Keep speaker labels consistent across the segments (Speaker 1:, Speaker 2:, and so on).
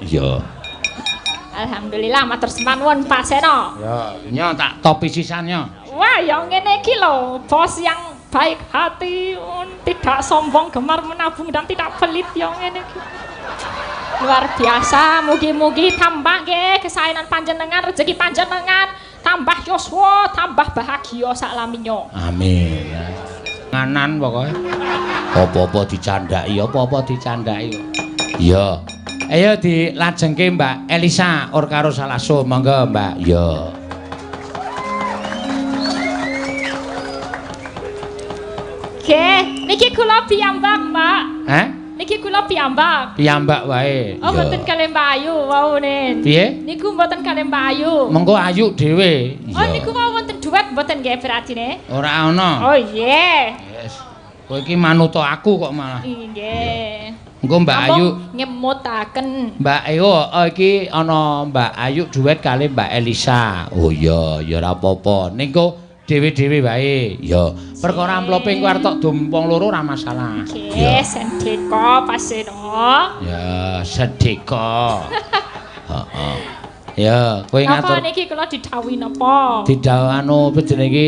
Speaker 1: Iya.
Speaker 2: Alhamdulillah matur sembah nuwun Pak Seno.
Speaker 1: Ya, nya tak topi sisan nya.
Speaker 2: Wah, ya ngene iki lho, bos yang baik hati, tidak sombong, gemar menabung dan tidak pelit ya ngene iki. Luar biasa, mugi-mugi tambah nggih kesaenan panjenengan, rezeki panjenengan, tambah yuswa, tambah bahagia sak laminyo.
Speaker 1: Amin. Nganan pokoke. Apa-apa dicandhaki, apa-apa dicandhaki. Iya. Ayo dilajengke Mbak Elisa Orkaro Salaso, monggo Mbak. Iya.
Speaker 2: Oke, niki kula piyambak, Mbak.
Speaker 1: Hah?
Speaker 2: Niki kula piyambak.
Speaker 1: Piyambak wae.
Speaker 2: Oh, mboten kalih Mbak Ayu wau nen.
Speaker 1: Piye?
Speaker 2: Niku mboten kalih Mbak Ayu.
Speaker 1: Mengko Ayu dhewe.
Speaker 2: Oh, niku wau wonten duet mboten nggih berartine?
Speaker 1: Ora ana.
Speaker 2: Oh, iya.
Speaker 1: Yes. Kowe iki manut aku kok malah.
Speaker 2: Nggih.
Speaker 1: Engko Mbak Ayu
Speaker 2: ngemutaken.
Speaker 1: Mbak Ayu iki ana Mbak Ayu duet kali Mbak Elisa. Oh iya, ya ora apa-apa. Ning kok dhewe-dhewe wae. Ya, perkara amplope engko arep tok dum wong loro ora masalah.
Speaker 2: Nggih, sendika Pak Seno.
Speaker 1: Ya, sendika. Heeh. Ya, kowe ngatur.
Speaker 2: Napa niki kula didhawuhi napa?
Speaker 1: Didhawuhi anu apa jenenge iki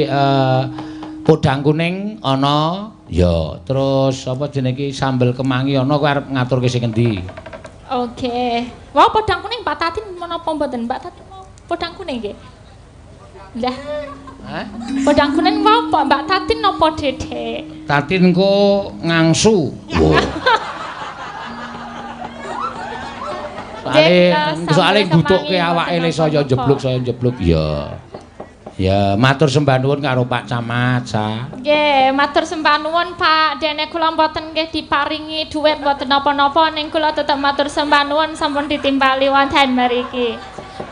Speaker 1: podang kuning ana. Ya, terus apa jenenge iki sambel kemangi ana, kowe arep ngaturke sing endi?
Speaker 2: Oke. Wah, podang kuning Mbak Tatin menapa mboten? Mbak Tatin mau podang kuning nggih? Lah.
Speaker 1: Hah?
Speaker 2: Podang kuning mau apa Mbak Tatin napa Dedek?
Speaker 1: Tatin ku ngangsu. Wo. Soale nggutukke awake le saya njeblug, saya njeblug. Iya. Ya, matur sembah nuwun karo Pak Camat, Sa.
Speaker 2: Nggih, matur sembah nuwun Pak. Dene kula mboten nggih diparingi dhuwit mboten napa-napa, ning kula tetep matur sembah nuwun sampun ditimpali wonten mriki.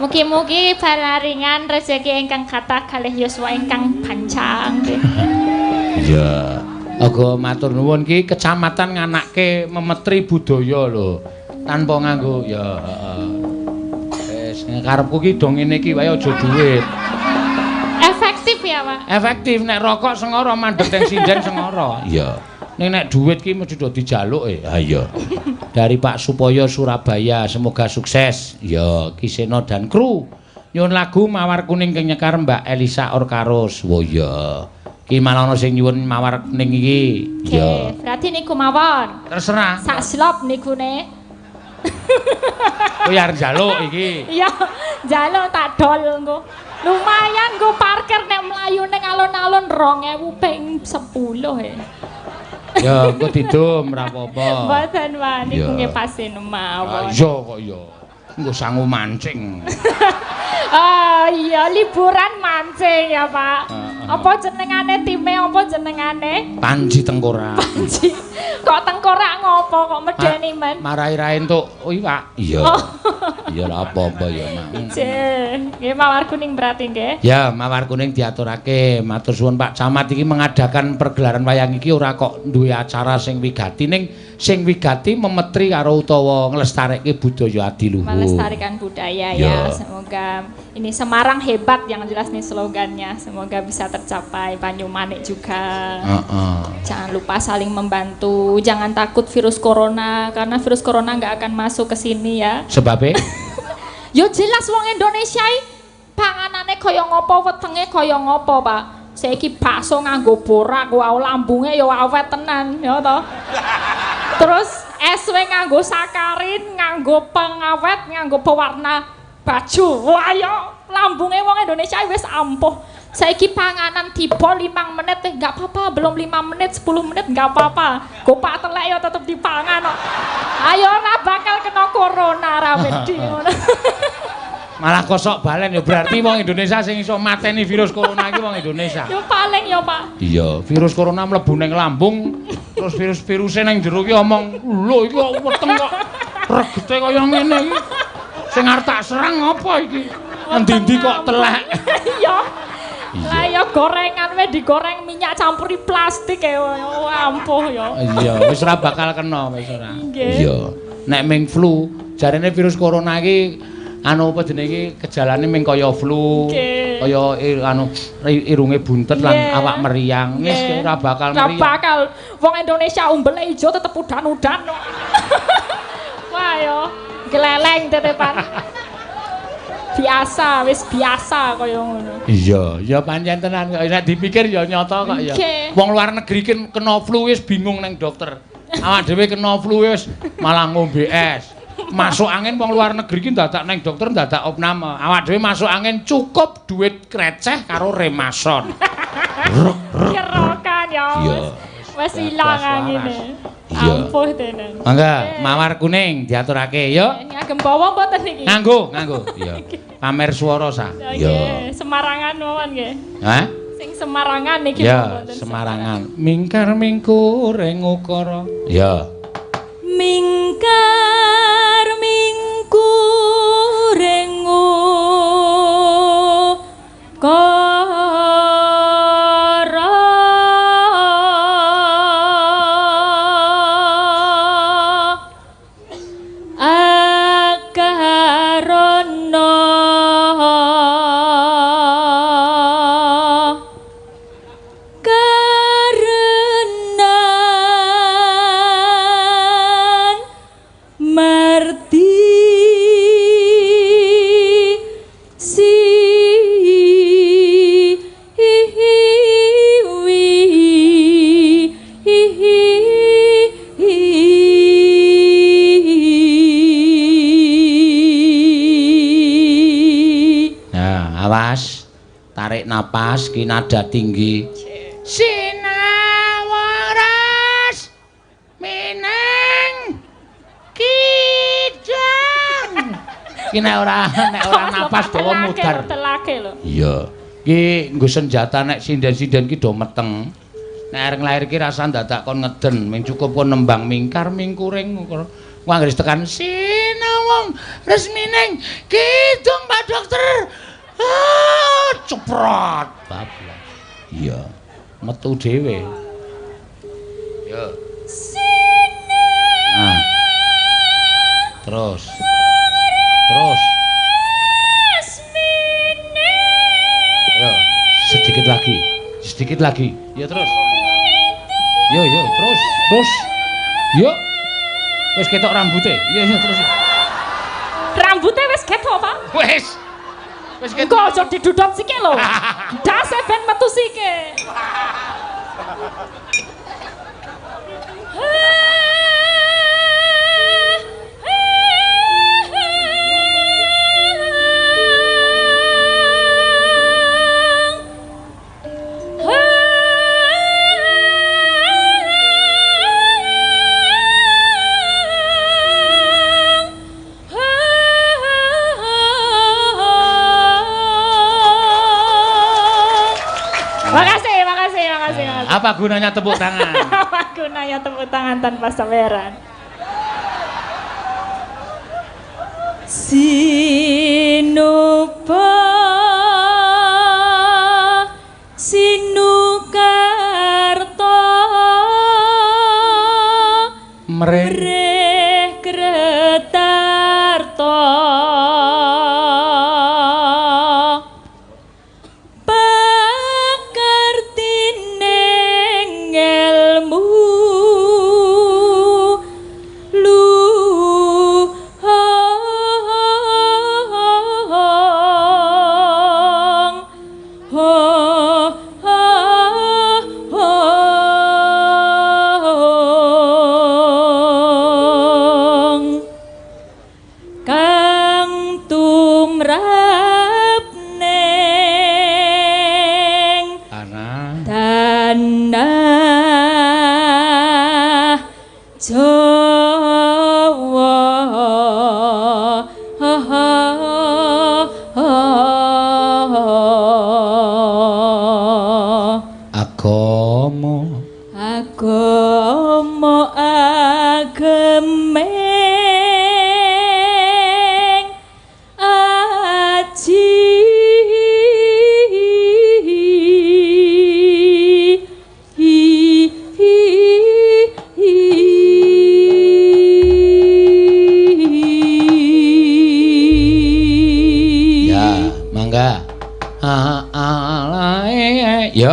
Speaker 2: Mugi-mugi panaringan rezeki ingkang kathah kalih yuswa ingkang panjang.
Speaker 1: Iya. Aga matur nuwun ki kecamatan nganake memetri budaya lho. Tanpa nganggo ya heeh. Wis karepku ki do ngene iki wae aja dhuwit.
Speaker 2: Efektif ya, Pak.
Speaker 1: Efektif nek rokok sengara mandeg teng sinden sengara. Iya. Ning nek dhuwit ki mesti do dijaluk e. Ha iya. Dari Pak Supoyo Surabaya, semoga sukses. Ya, Ki Seno dan kru. Nyuwun lagu Mawar Kuning keng nyekar Mbak Elisa Orkarus. Wo iya. Ki malah ana sing nyuwun Mawar Kuning iki.
Speaker 2: Iya. Berarti niku mawon.
Speaker 1: Terserah.
Speaker 2: Sak slop niku ne.
Speaker 1: Kowe arep njaluk iki.
Speaker 2: Iya, njaluk tak dol engko. Lumayan nggo parkir nek mlayu ning alun-alun 2000 ping 10 e.
Speaker 1: Ya, engko didum ora apa-apa.
Speaker 2: Mboten, Pak, niku nggih pasin mawon.
Speaker 1: Iya kok iya. Engko sangu mancing.
Speaker 2: Ah iya, liburan mancing ya, Pak. Apa jenengane time, apa jenengane?
Speaker 1: Panji Tengkorak.
Speaker 2: Panji. Kok tengkorak ngopo kok medeni men?
Speaker 1: Marai-rai entuk iwak. Iya. Iya lah apa-apa ya, Mak.
Speaker 2: Nggih, nggih Mawar Kuning berarti nggih.
Speaker 1: Ya, Mawar Kuning diaturake. Matur suwun Pak Camat iki mengadakan pergelaran wayang iki ora kok duwe acara sing wigati ning sing wigati memetri karo utawa nglestarekke budaya adiluhur.
Speaker 2: Melestarikan budaya ya. Semoga ini Semarang hebat yang jelas nih slogannya. Semoga bisa tercapai. Banyumanik juga. Jangan lupa saling membantu. Jangan takut virus corona karena virus corona nggak akan masuk ke sini ya.
Speaker 1: Sebabnya?
Speaker 2: Yo jelas wong Indonesia iki panganane kaya ngopo, wetenge kaya ngopo, Pak. Saiki bakso nganggo borak, wae lambunge ya awet tenan, ya toh. Terus es we nganggo sakarin, nganggo pengawet, nganggo pewarna baju. Wah ya lambunge wong Indonesia wis ampuh. Saiki panganan tiba 5 menit enggak apa-apa, belum 5 menit, 10 menit enggak apa-apa. Gopak telek ya tetep dipangan kok. Ayo ora bakal kena corona ra wedi ngono.
Speaker 1: Malah kosok balen ya berarti wong Indonesia sing iso mateni virus corona iki wong Indonesia.
Speaker 2: Ya paling ya, Pak.
Speaker 1: Iya, virus corona mlebu ning lambung, terus virus-viruse ning jero ki omong, "Lho iki kok weteng kok regete kaya ngene iki. Sing arep tak serang apa iki? Endi-endi kok telek."
Speaker 2: Iya. Lah ya gorengan we digoreng minyak campuri plastik ya ampuh ya.
Speaker 1: Iya, wis ora bakal kena wis ora. Iya. Nek ming flu, jarene virus corona iki anu apa jenenge iki gejalane ming kaya flu, kaya anu irunge buntet lan awak meriang. Wis ora bakal meriang.
Speaker 2: Ora bakal. Wong Indonesia umbele ijo tetep udan-udan. Wah ya. Dikeleleng tetepan. Biasa, wis biasa kaya ngono.
Speaker 1: Iya, ya pancen tenan kok nek dipikir ya nyata kok ya. Wong luar negeri ki kena flu wis bingung nang dokter. Awak dhewe kena flu wis malah ngombe es. Masuk angin wong luar negeri ki dadak nang dokter dadak opname. Awak dhewe masuk angin cukup duit kreceh karo remason.
Speaker 2: Kerokan ya. Wis ilang angine. Ampuh tenan.
Speaker 1: Mangga, mawar kuning diaturake yo.
Speaker 2: Ngagem bawa mboten niki?
Speaker 1: Nganggo, nganggo. Iya. Pamer swara sa.
Speaker 2: Iya. Semarangan mawon nggih.
Speaker 1: Hah?
Speaker 2: Sing Semarangan niki
Speaker 1: mboten. Ya, Semarangan. Mingkar mingkur ing ukara. Ya.
Speaker 2: Mingkar mingkur ing ukara.
Speaker 1: Tarik napas ki nada tinggi. Sinawaras mining kidang. Ki nek ora napas dawa mudar. Iya. Ki nggo senjata nek sinden-sinden ki do meteng. Nek areng lair ki rasa dadak kon ngeden, ming cukup kon nembang mingkar mingkuring. Ku anggere tekan sinawang resmining kidung Pak Dokter. Ah, ceprot bablas. Iya, metu dhewe. Yo. Nah. Terus. Terus. Yo, sedikit lagi. Sedikit lagi. Ya terus. Yo yo, terus, terus. Yo. Wis ketok rambute. Iya, iya terus.
Speaker 2: Rambute wis ketok, Pak.
Speaker 1: Wis. Wis
Speaker 2: engko aja didudut sike lho. Ndase ben metu sike.
Speaker 1: Apa gunanya tepuk tangan?
Speaker 2: Apa gunanya tepuk tangan tanpa saweran? Sinuba sinukarta mreh kretarta agama agemeng aji
Speaker 1: Ya, mangga. Ya. Yo.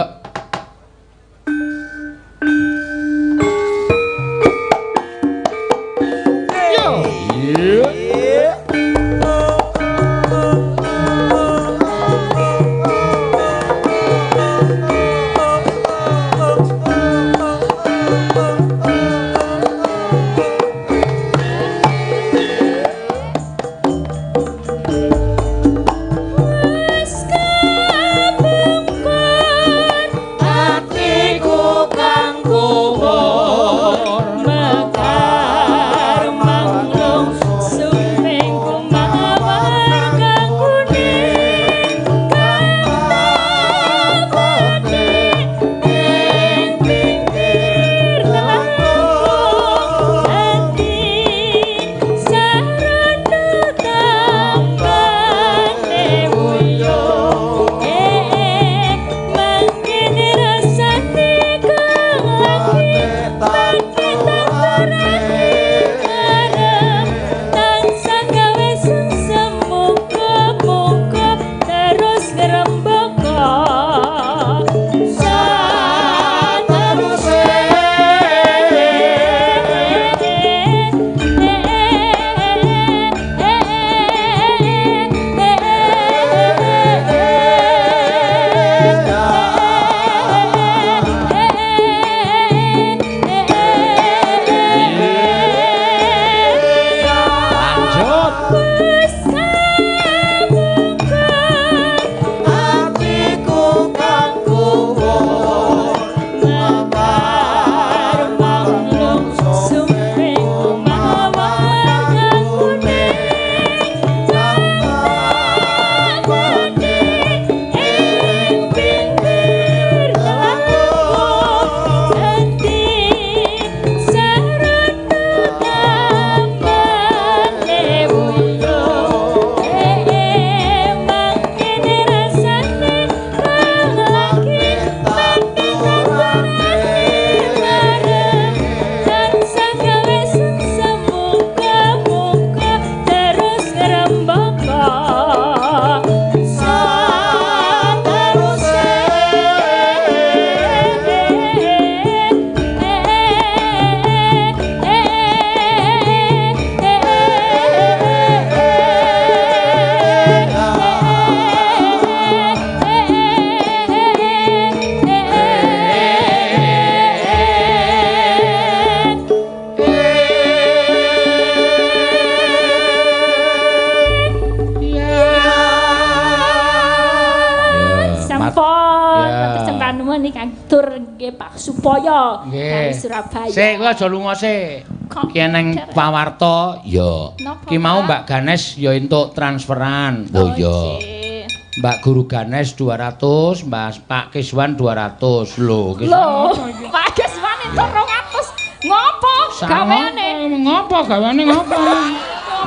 Speaker 2: Pak Supoyo dari Surabaya.
Speaker 1: Sik, kowe aja lunga sik.
Speaker 2: Kok
Speaker 1: Ki eneng
Speaker 2: derek?
Speaker 1: Pawarta, ya.
Speaker 2: Napa,
Speaker 1: Ki mau
Speaker 2: Pak?
Speaker 1: Mbak Ganes ya entuk transferan. Oh iya.
Speaker 2: Nggih.
Speaker 1: Mbak Guru Ganes 200, Mbak Pak Kiswan 200. Lho, Kiswan.
Speaker 2: Lho, Pak Kiswan entuk 200. Ngopo gaweane?
Speaker 1: Ngopo gaweane ngopo?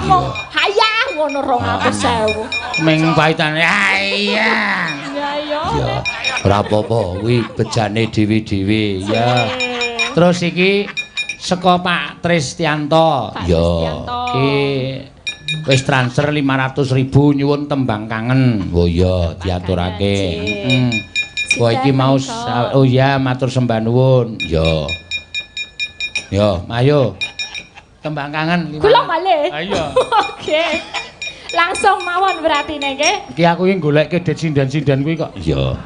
Speaker 2: Ngomong hayah ngono 200.000.
Speaker 1: Ming paitane. Iya.
Speaker 2: Ya ya.
Speaker 1: Ya, ora apa-apa, kuwi bejane dhewe-dhewe ya. Terus iki saka Pak Tristianto.
Speaker 2: Pak
Speaker 1: Ya,
Speaker 2: Tristianto.
Speaker 1: iki wis transfer 500.000 nyuwun tembang kangen. Oh iya, diaturake.
Speaker 2: kangen,
Speaker 1: Heeh. Wah iki mau
Speaker 2: menika.
Speaker 1: Oh iya, matur sembah nuwun. Ya. Yo, ayo. Tembang kangen.
Speaker 2: Kula malih.
Speaker 1: Ayo.
Speaker 2: Oke. Langsung mawon berarti nggih.
Speaker 1: Iki aku iki goleke det sinden-sinden kuwi kok. Iya.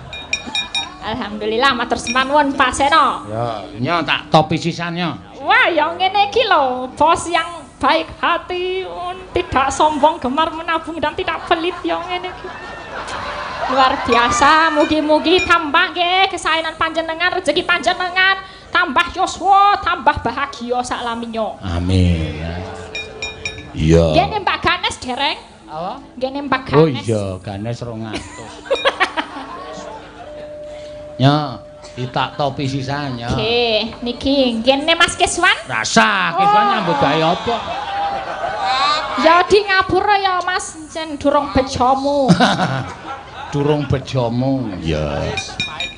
Speaker 2: Alhamdulillah matur sembah nuwun Pak Seno.
Speaker 1: Ya, nyo tak topi sisan nyo.
Speaker 2: Wah, yang ngene iki lho, bos yang baik hati, tidak sombong, gemar menabung dan tidak pelit yang ngene iki. Luar biasa, mugi-mugi tambah nggih kesaenan panjenengan, rezeki panjenengan, tambah yuswa, tambah bahagia sak laminyo.
Speaker 1: Amin. Iya.
Speaker 2: Nggih Mbak Ganes dereng?
Speaker 1: Apa?
Speaker 2: Nggih Mbak
Speaker 1: Oh
Speaker 2: Ganes.
Speaker 1: iya, Ganes 200. Nyo, ditak topi sisan nyo.
Speaker 2: Oke, niki nggih Mas Kiswan.
Speaker 1: Rasa, Kiswan nyambut gawe apa?
Speaker 2: Ya di ngapura ya Mas, jen durung bejomu.
Speaker 1: Durung bejomu. Iya.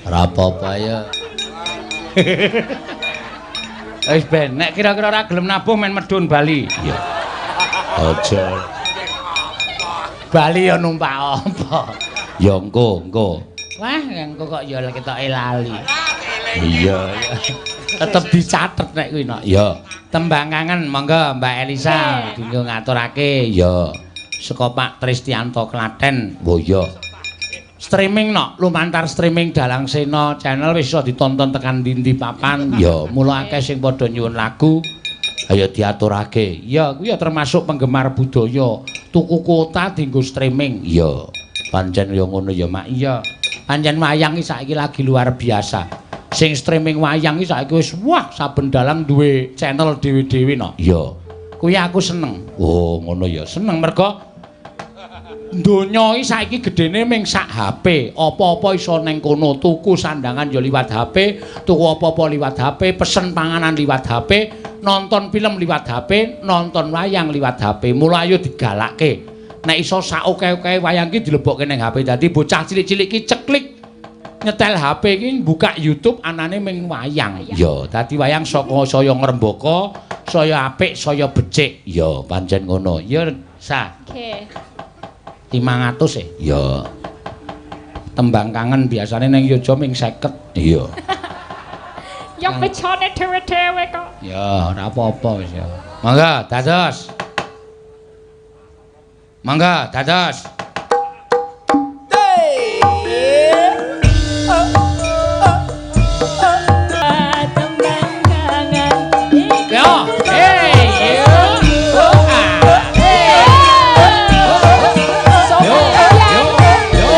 Speaker 1: Ora apa-apa ya. Wis ben, nek kira-kira ora gelem nabuh men medun Bali. Iya. Aja. Bali ya numpak apa? Ya engko, engko. Wah, engko kok ya ketoke lali. Iya, iya. Tetep dicatet nek kuwi nok. Ya. Tembang kangen monggo Mbak Elisa dinggo ngaturake. Ya. Saka Pak Tristianto Klaten. Oh iya. Streaming nok, lumantar streaming Dalang Sena channel wis iso ditonton tekan ndi-ndi papan. Ya, mula akeh sing padha nyuwun lagu. Ayo diaturake. Ya, kuwi ya termasuk penggemar budaya. Tuku kuota dienggo streaming. Ya, pancen ya ngono ya, Mak. Iya. Pancen wayang iki saiki lagi luar biasa. Sing streaming wayang iki saiki wis wah saben dalang duwe channel dhewe-dhewe nok. Ya. Kuwi aku seneng. Oh, ngono ya. Seneng mergo donya iki saiki gedene ming sak HP. Apa-apa iso ning kono, tuku sandangan ya liwat HP, tuku apa-apa liwat HP, pesen panganan liwat HP, nonton film liwat HP, nonton wayang liwat HP. Mula ayo digalakke. Nek iso sak oke-oke wayang iki dilebokke ning HP. Dadi bocah cilik-cilik iki ceklik nyetel HP iki buka YouTube anane ming wayang. Ya, dadi wayang saka saya ngrembaka, saya apik, saya becik. Ya, pancen ngono. Ya, sa.
Speaker 2: Oke.
Speaker 1: 500 e. Ya. Tembang kangen biasane ning Yogya ming 50. Iya.
Speaker 2: Ya bejone dhewe-dhewe kok.
Speaker 1: Ya, ora apa-apa wis ya. Monggo, dados. Monggo, dados.
Speaker 2: Tembang kangen.
Speaker 1: Yo, hey, yo. Oh, ah. Yo, yo, yo.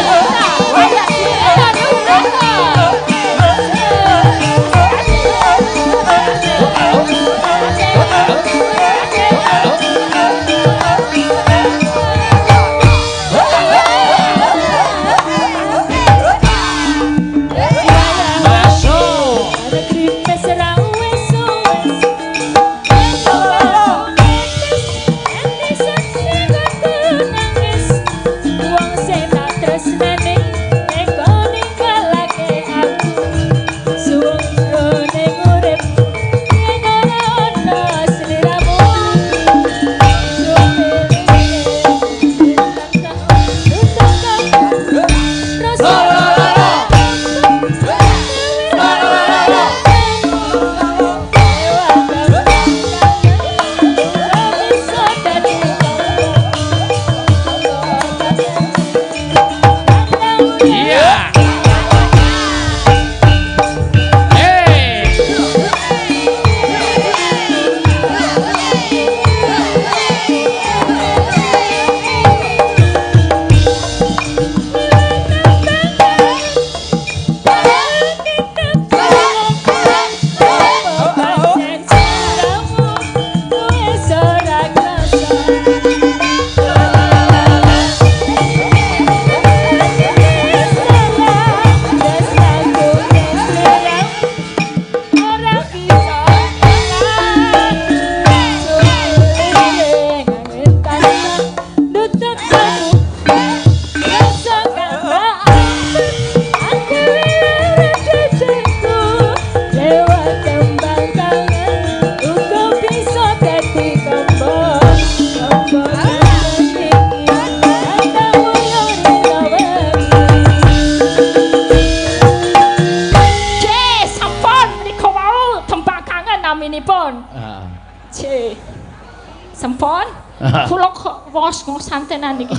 Speaker 2: Ngos-ngosan tenan iki.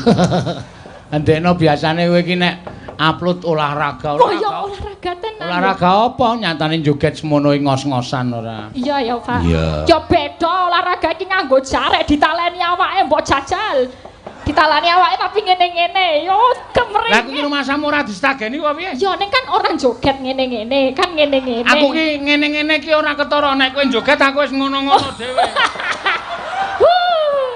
Speaker 1: Ndekno biasane kowe iki nek upload olahraga.
Speaker 2: Oh ya, olahraga tenan.
Speaker 1: Olahraga apa nyatane joget semono ngos-ngosan ora?
Speaker 2: Iya ya, Pak.
Speaker 1: Iya.
Speaker 2: Ya beda, olahraga iki nganggo jarik ditaleni awake, mbok jajal. Ditaleni awake tapi ngene-ngene. Yo kemring.
Speaker 1: Lah, aku ki rumasamu ora distageni apa piye?
Speaker 2: Ya ning kan orang joget ngene-ngene, kan ngene-ngene.
Speaker 1: Aku ki ngene-ngene ki ora ketara, nek kowe joget aku wis ngono-ngono dhewe.
Speaker 2: Wuh.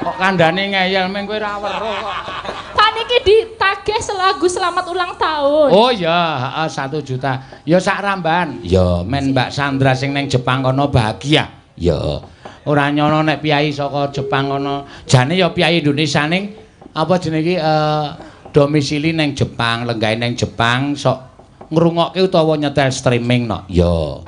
Speaker 1: Kok kandhane ngeyel, meng kowe ora weruh kok.
Speaker 2: Pak, niki ditagih selagu selamat ulang tahun.
Speaker 1: Oh iya, heeh, 1 juta. Ya sak rambahan. Ya men Mbak Sandra sing neng Jepang kono bahagia. Ya. Ora nyono nek piyayi saka Jepang kono. Jane ya piyayi Indonesia ning apa jenenge iki, domisili neng Jepang, lenggahe neng Jepang, sok ngrungokke utawa nyetel streaming no. Ya.